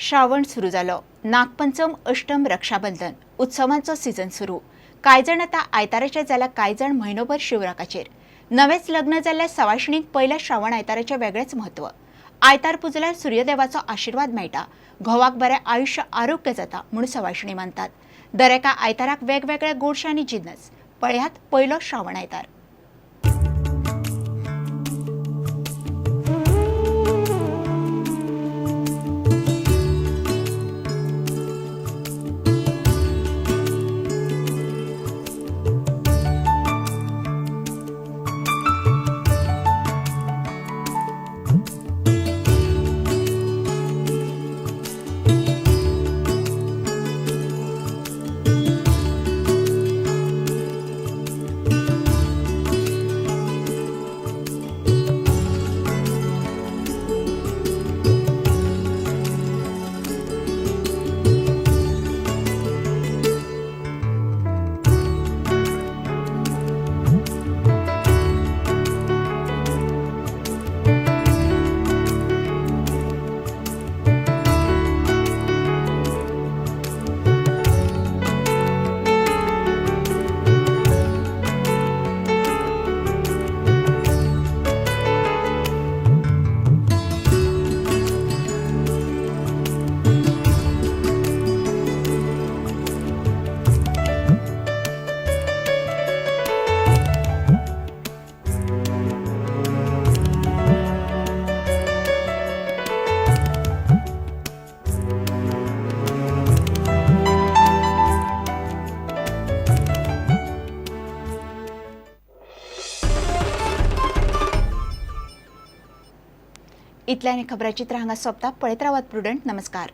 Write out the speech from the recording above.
श्रावण सुरू जालो. नागपंचम, अष्टम, रक्षाबंधन उत्सवांचो सीझन सुरू. कांय जाण आतां आयताराचेर जाल्यार कांय जाण म्हयनोभर शिवराकाचेर. नवेंच लग्न जाल्ल्या सवाशिणींक पयल्या श्रावण आयताराचें वेगळेंच म्हत्व. आयतार पुजल्यार सुर्यदेवाचो आशिर्वाद मेळटा, घोवाक बरें आयुश्य आरोग्य जाता म्हूण सवाशिणी मानतात. दरेका आयताराक वेगवेगळे गोडशे आनी जिन्नस. पळयात पयलो श्रावण आयतार. इतल्यान खबराचित्र हांगा सोंपता. पळयत रावात प्रुडंट. नमस्कार.